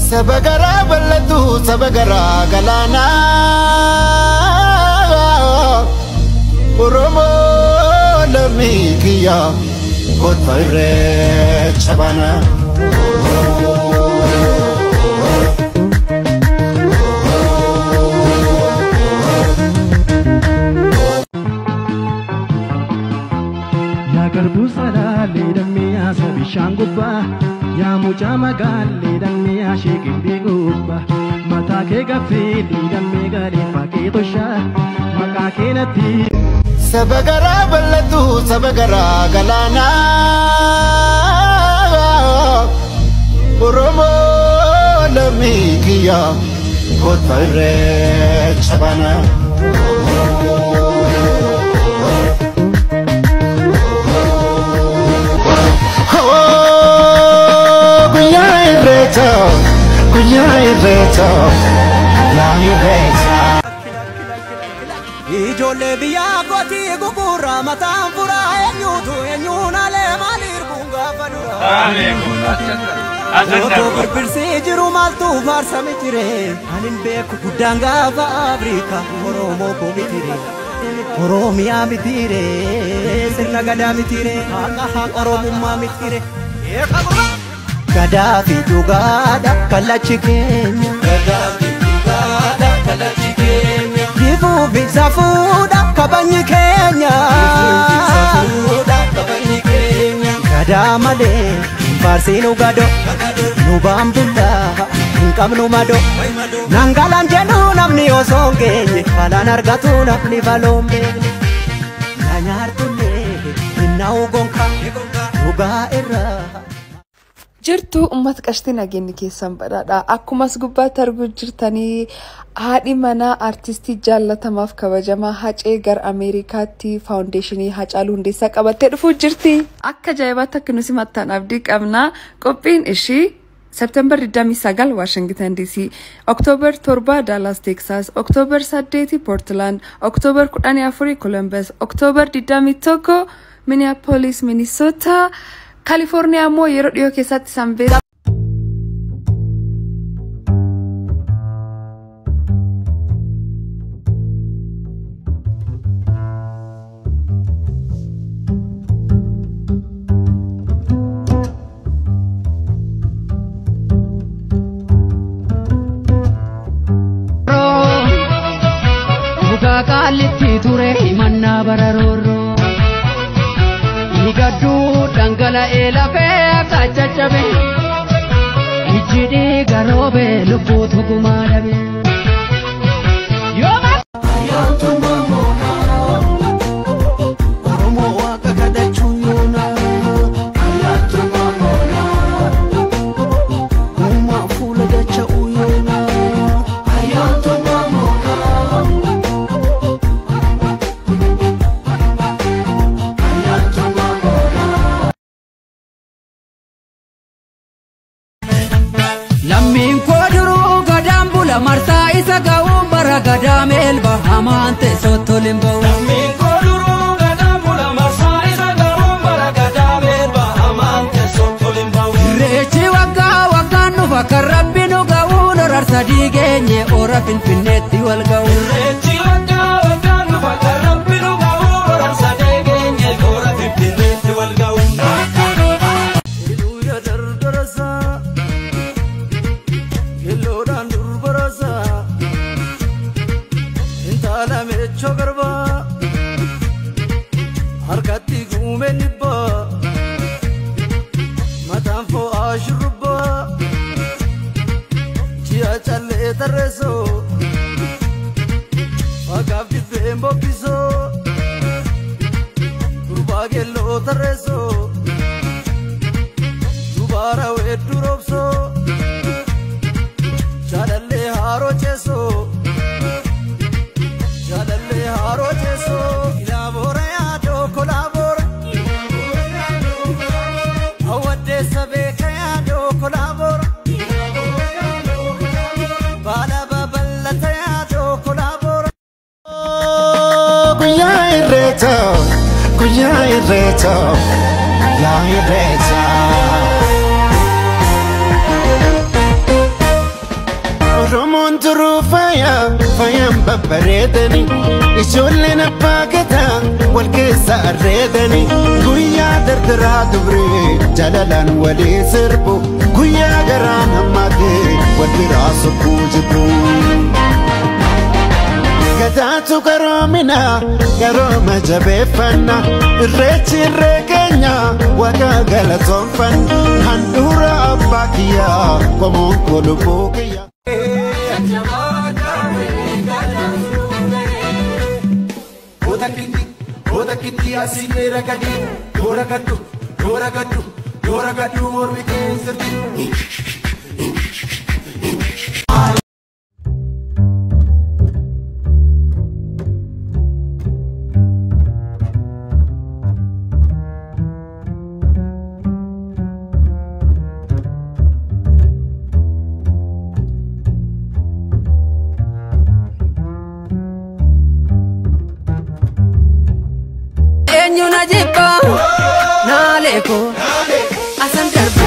Saba garaa bal'atu saba garaa galaanaa Oromoo lammii kiyya kottaa irreecha baanaa. Yaa garbuu salaalee damee yaasa bishaan gubbaa yaa mucaa magaalee damee yaashee gimbii gubbaa mataa kee gaffeelee damee galee fakkee toshaa maqaa kee natti. Saba garaa bal'atu saba garaa galaanaa Oromoo lammii kiyya kottaa irreecha baanaa. Guyyaa irreechaa guyyaa irreechaa guyyaa irreechaa. Ijoollee biyyaa kootii gugurraa mataan furaa eenyuutu eenyuun alee maaliif kun gaafa dura. Otoo birbirsii jiru maaltu faarsame jire ani hin beeku guddaan gaafa Afrikaa Oromoo koo mitire Oromiyaa mitire sirna gadaa mitire haqa haqa Oromummaa mitire. Gadaa fi dhugaadha kallachi keenya. Gadaa fi dhugaadha kallachi keenya. Jifuu fi safuudha kabajni keenya. Jifuu fi safuudha kabajni keenya. Gadaa malee hin faarsiinu gado. Nu baambullaa hin qabnu mado. Nangalaan jedhu namni osoo hin geenye balaan argatu namni baloo hin beekne. Na nyaartullee hin na'u gonka dhugaa irraa. Jirtu uummata qashtii nageenyi keessan badhaadha. Akkumas gubbaatti arguu jirtanii haadhi manaa artistii jaallatamaaf kabajamaa Hacee gara Ameerikaatti faawundeeshinii Hacaaluu Hundeessaa qabattee dhufuu jirti. Akka ajaa'ibaatti akka nuti simattan abdii qabna. Qophiin ishii September 29 Washington DC, October 7 Dallas Texas, October 8 Portland, October 14 Columbus, October 21 Minneapolis, Minnesota, California immoo yeroo dhiyoo keessatti sanbee Muka qaalitti ture himannaa bararoorroo. Dhiigadduu dhangala'ee lafee akka caccabe. Ijji dhiiga roobe lubbuutu gumaa dhabe. Oromoo waaqa kadhachuun yoona. Uumaa fuula dacha'uu yoona. Lammiin koo duruu gadaan bula marsaa isa ga'uun bara gadaa meelba hamaan teessoo toliin ba'u. Lammiin koo duruu gadaan bula marsaa isa ga'uun bara gadaa meelba hamaan teessoo toliin ba'u. Irreechi waggaa waggaan dhufa kan rabbi nu ga'uun horarsa diigeenye ora finfinneetti wal ga'u. Irreechi waggaa waggaan dhufa kan rabbi nu ga'uun horarsa diigeenye ora finfinneetti wal ga'u. Hidhuuya dardarasaa killoodhaan durbarasaa intala meechoo garbaa harkatti guumeen dhibbaa mataan fo'aa shurrubbaa ji'a callee tarreessoo maqaaf dibbeen boqqisoo gurbaa geelloo tarreessoo dubara weedduu roobsoo jaalallee haroo ceesoo jaalallee haroo ceesoo ilaaboora yaadoo kolaaboora hawwaddeessa beeka yaadoo kolaaboora baala babal'ata yaadoo kolaaboora. Guyyaa irreechaa guyyaa irreechaa guyyaa irreechaa. Duruu faaya faayaan babbareedani ijoolleen abbaa gadaa wal keessa arreedani guyyaa dardaraa dubree jaalalaan walii sirbu guyyaa garaan hammaatee wal biraa sokkuu jibbu. Gadaatu garoomina garooma jabeeffanna irreechi irree keenya waaqa galatoonfanna handhuura abbaa kiyyaa qomoon koo lubbuu kiyya. Otakiti asineera gadi doora gaddu doora gaddu doora gaddu mormi keessatti. Eenyu na jibba naaleko asan darba.